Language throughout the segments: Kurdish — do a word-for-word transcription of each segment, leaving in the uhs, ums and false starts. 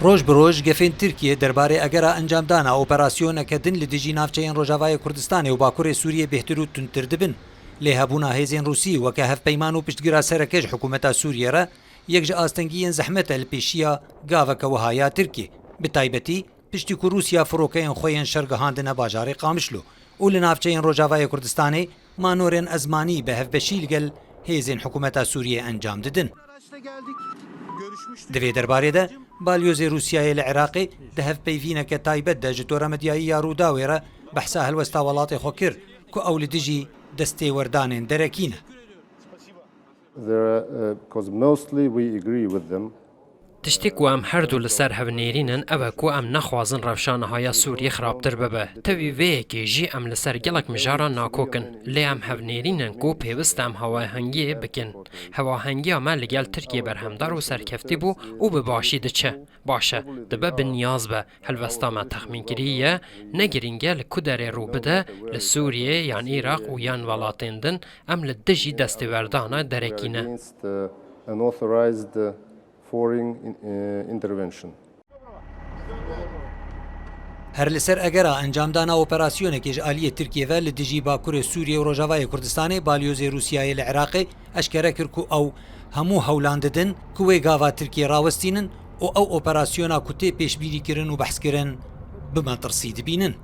Roj bi roj gefên Tirkiyê derbarê egera encamdana operasyoneke din li dijî navçeyên Rojavayê Kurdistanê û Bakurê Sûriyê bêhtir û tundtir dibin. Lê hebûna hêzên Rûsî weke hevpeyman û piştgira sereke ji hikûmeta Sûriyê re yek ji astengiyên zehmet e li pêşiya gaveke wiha ya Tirkiyê. Bi taybetî piştî ku Rûsya firokeyên xwe yên şer gihandine bajarê Qamişlo û li navçeyên Rojavayê Kurdistanê manorên ezmanî bi hevbeşî li gel hêzên hikûmeta Sûriyê encam didin. Di vê derbarê de balyozê Rûsyayê li Iraqê di hevpeyvîneke taybet de ji toremedyayî ya Rûdawê re behsa helwesta welatê xwe kir ku ew li dijî destêwerdanên derekî ne. There, uh, 'cause mostly we agree with them. Tiştê ku em her du li ser hev nêrîn in, ev e ku em nexwazin rewşa niha ya Sûriyê xirabtir bibe. Tevî vê yekê jî em li ser gelek mijaran nakok in. Lê em hev nêrîn in ku pêwist e em hewahengiyê bikin. Hewahengiya me li gel Tirkiyê berhemdar û serkeftî bû û bi başî diçe. Baş e, dibe bi niyaz be. Helwesta me texmînkirî ye, ne girîng e li ku derê rû bide, li Sûriyê yan Iraq û yan welatên din, em li dijî destêwerdana derekî ne. Against, uh, an authorized, uh, foreign in- uh, intervention. Her li ser egera encamdana operasyonekê ji aliyê Tirkiyê ve li dijî Bakurê Sûriyê û Rojavayê Kurdistanê balyozê Rûsyayê li Iraqê eşkere kir ku ew hemû hewlan didin ku wê gava Tirkiyê rawestînin û ew operasyona ku tê pêşbînîkirin û behskirin bi metirsî dibînin.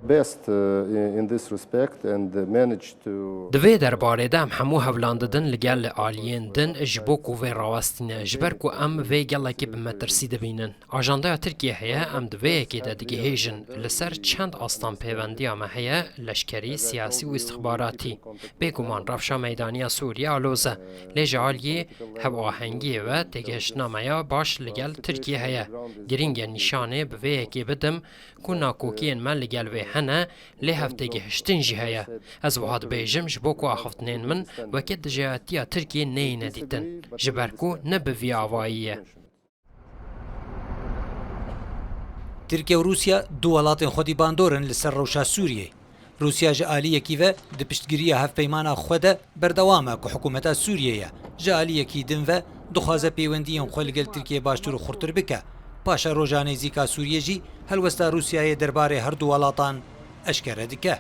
Best, uh, in this respect and managed to Di vê derbarê de em hemû hewlan didin li gel aliyên din ji bo ku vê rawestîne, ji ber ku em vê gelekî bi metirsî dibînin. Ajandaya Tirkiyê heye, em di vê yekê de digihêjin. Li ser çend astan pêvendiya me heye, leşkerî, siyasî û îstixbaratî. Bêguman rewşa meydanî ya Sûriyê aloz e. Lê ji aliyê hevahengiyê ve têgihiştina me ya baş li gel Tirkiyê heye. Girîng e nîşanê bi vê yekê bidim ku nakokiyên me li gel vê hene, lê hevtêgihiştin jî heye. Ez wiha dibêjim, ji bo ku axiftinên min weke dijayetiya Tirkiyê neyêne dîtin. Ji ber ku ne bi vî avayî ye. Tirkiye û Rûsya du welatên xwedî bandor in li ser rewşa Sûriyê. Rûsya ji aliyekî ve di piştgiriya hevpeymana xwe de berdewam e ku hikûmeta Sûriyê ye, ji aliyekî din ve dixwaze pêwendiyên xwe li gel Tirkiyê baştir û xurtir bike. Paşeroja nêzîka Sûriyê jî helwesta Rûsyayê derbarê her du welatan eşkere dike.